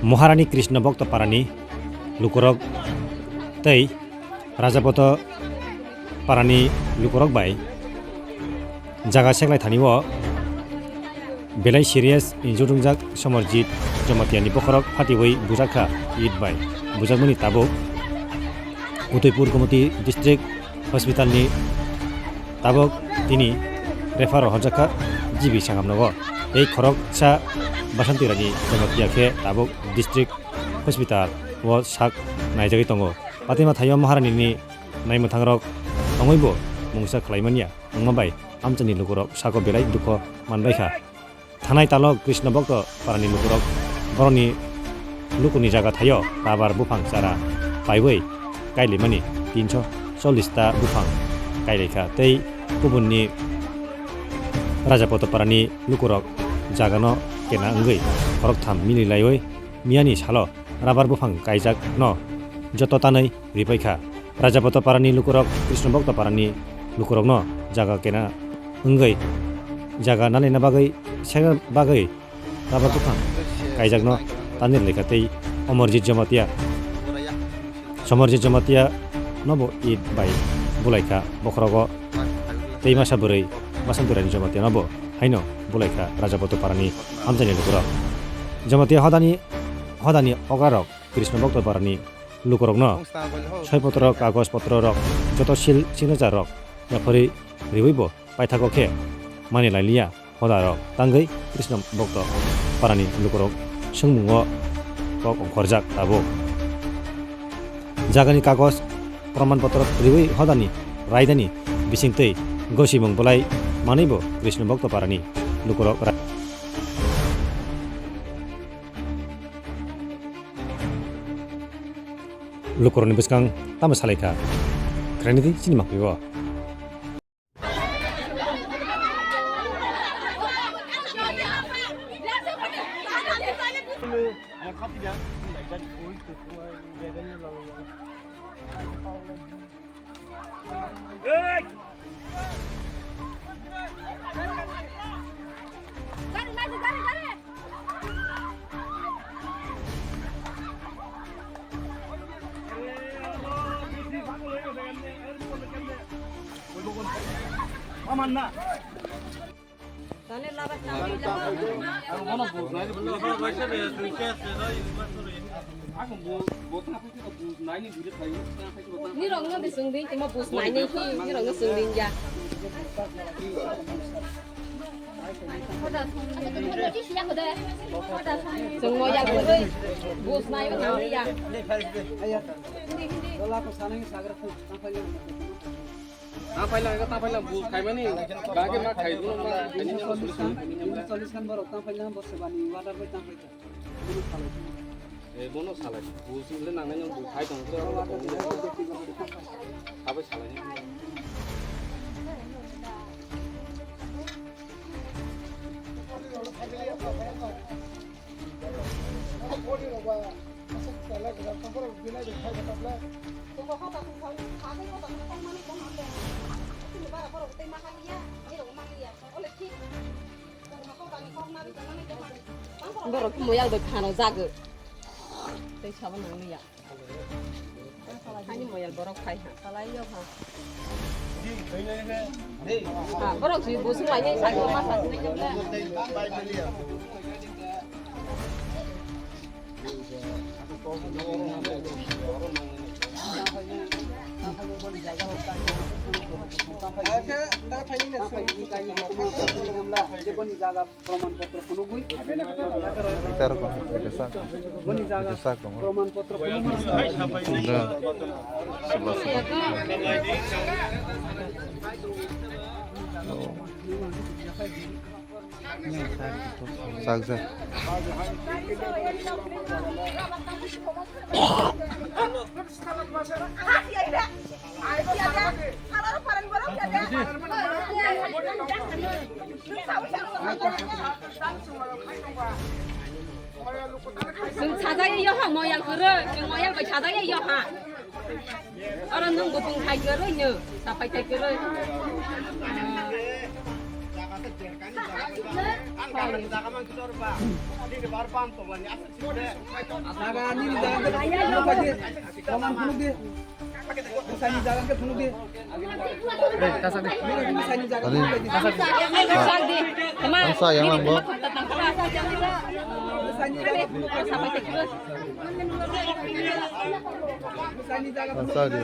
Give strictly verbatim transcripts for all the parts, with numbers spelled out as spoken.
Maharani Krishna Bhakta Parani lukurok tei Rajapoto Parani lukurok bai jaga seklai thani o belai serious injured wngjak Samarjit Jamatia ni bokhorok phatiwi bujakha it bai. Bujakmani tabuk Udaipur Gomati District Hospital ni tabuk tini refer rok horjakha G B sangam nogo. Tei khoroksa Basanti Rani Jamatia khe tabuk District Hospital o sak naijagwi tongo. Patima thaio Maharani ni naimwthang rok tongwi bo mungsa khlai manya wngma bai amchaini lukurok sako belai dukho manbaikha. Thanai talo Krishna Bhakta Parani lukurok borokni lukuni jaga thaio rabar buphang chara paiwi kailaimani tinso chollis ta buphang kailaikha tei kubunni Rajapoto Parani lukurok jagano kena wngwi khoroktham mililaiwi miyani salo rabar buphang kaijakno joto tanwi ripaikha. Rajapoto Parani lukurok Krishna Bhakta Parani lukurokno jaga kena wngwi jaga nalina bagwi sekna bagwi rabar buphang kaijakno tanwi rwlaikha tei Amarjit Jamatia, Samarjit Jamatia nobo it bai bulaikha bokhorogo tei masa bwrwi Basanti Rani Jamatia nobo haino bulaikha Rajapoto Parani amchaini lukurok. Jamatia hodani, hodani ograrok Krishna Bhakta Parani lukurokno soi potro, kagoj potro rok, joto sil signature rok yapharwi riwi bo paithago khe mani lailiya hoda rok tangwi Krishna Bhakta Parani lukurok swngmungo kok ongkhorjak tabuk. Jagani kagoj proman potro riwi hodani raidani bisingtwi gosimung bolai manwi bo Krishna Bhakta Parani lukurok ra- Lukurokni bwskang tamo salaikha? Khwraini di chini makpio. Nirokno de chwng di, tamo bus nainai khe, nirokno chwng di ya. Chwng moyal kwrwi, bus naiwi nangli ya. Ang paila, ang paila, bus khaimani, gage ma khai, ma khai, ma khai. Chollis khan borok tang paila, borok sebani, water boy tang paila. Eh, bono salai. Bus le nangnai no, bus khai tong, sabai salai. Borok moyal bai phano jago. Tei sabo nang liya. Ani moyal borok phai ha. Salai yo ha. Ha, borok si busung lai ni sai ma sa. Proman potro phunugwi. Ita rok, ita sak. Boni jaga. Ita sak tong. Proman potro phunugwi. Sunda. Sula, sula. Oh. Sak, sak. Chwng sajagwi yo ha moyal kwrwi, chwng moyal bai sajagwi yo ha. Oro nwng bwtwng thai kwrwi nw, tapai thai kwrwi. Jaga nini jaga khe phunuk di. Koman phunuk di. Bwsani jaga khe phunuk di. Bwsani jaga khe phunuk di. Ang sa yang lang bo. Bwsani jaga khe phunuk di. Ang sa di.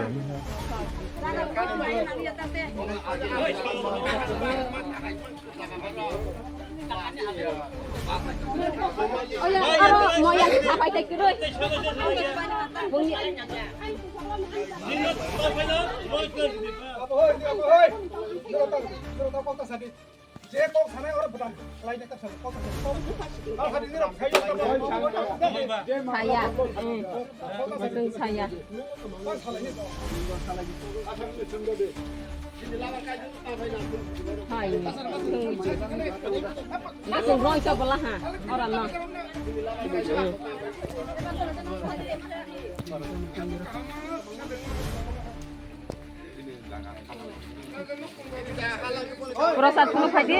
Oya, aro moya kisa pai tai kwrwi. Bungni. Saya. Hmm. Saya. Hai, enggak sing roi coba lah ha, orang no. Prasad phunuk phai di.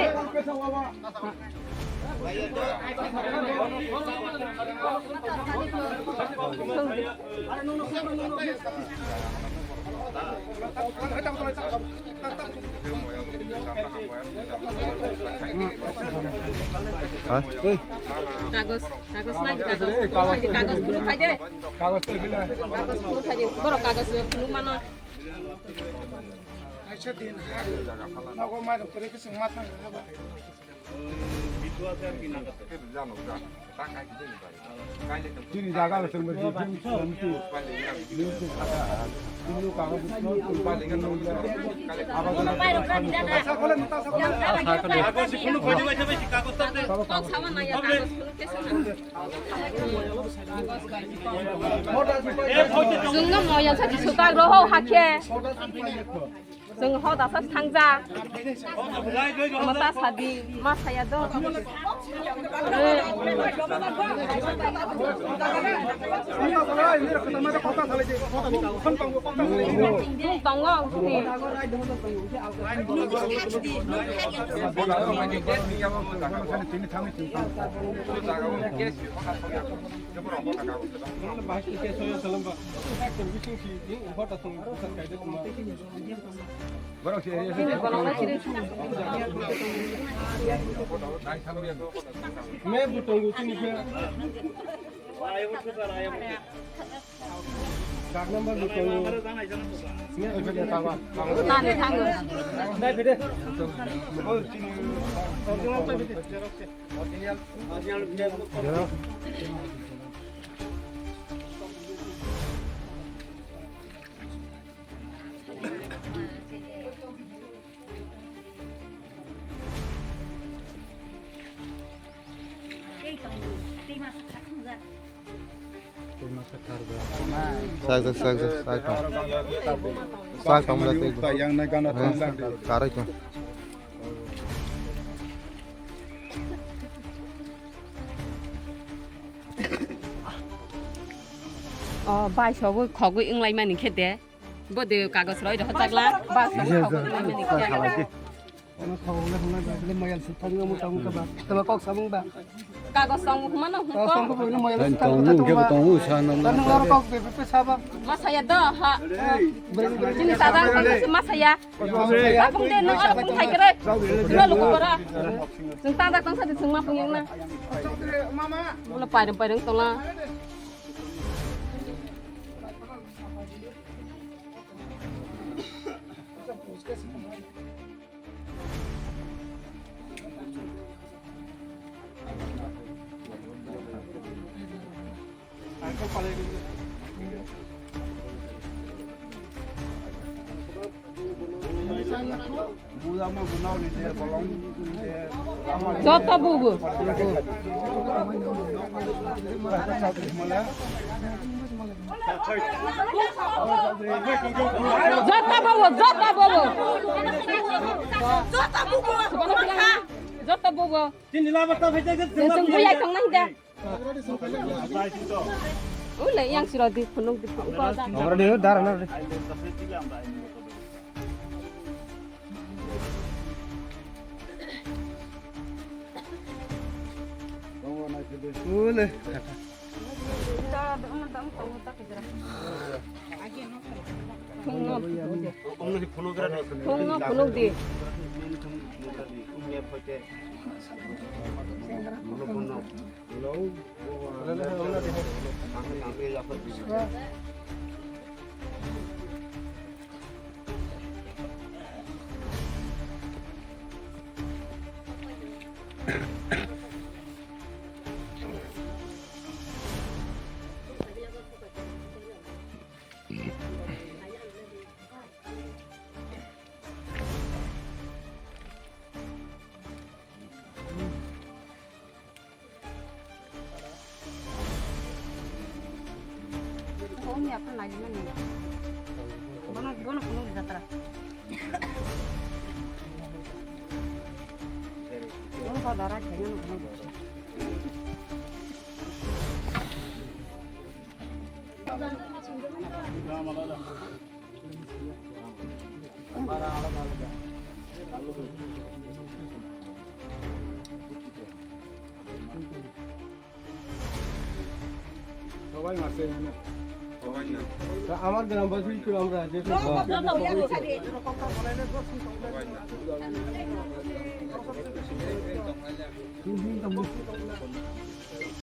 Kagos, kagos lagi, kagos. Kagos phunuk phai di. Kagos phunuk phai di. Borok kagos phunuk mano. Chini jaga le chwng bai chini chini chini kaga chini kaga bwskango chwng bai le gano. Chwngno moya sati sutak roho hakhe. Chwng ho dasa thangja. Mata sadi, ma saya do. Tongo, Me butong gusi ni khe. Dak number butong. Nani thango. Dai bide. Sak, sak, sak, sak, sak tong. Sak tong, sak tong. Yang naik gana tong, sak tong. Karoi tong. O, bai sobo khogwi wnglaimani khe de. Bo de kagos roi rw chakla, ba sobo khogwi wnglaimani khe. Ano khogwi wnglaimani khe, moyal suk thangwi omo tamo khe ba. Tamo kok samung ba. Kagos tong huma no hum kok. Tamo khe moyal suk thangwi tamo ba. Tamo oro kok be be saba. Ma saya do ha. Chini tada kok ma saya. Apung de no aro pung thai kere. Dua luku bara. Sung ta dak tang sa de sung ma pung yang na. Mula pairung pairung tola. Joto bubu. Joto bubu, joto bubu. Joto bubu. Joto bubu. Chwng buya tongnai da. Ule yang siro di phunuk di phunuk. Amra de dara na. Ule. Thungno, thungno phunuk di. Kong ya pun lagi mana? Bono, bono, bono jatra. Bono kau darah jangan bono. সবাই মারছে এখানে। সবাই না। তা আমার গ্রামবাসী তো আমরা যে সবাই না। তিন দিন তো মুক্তি।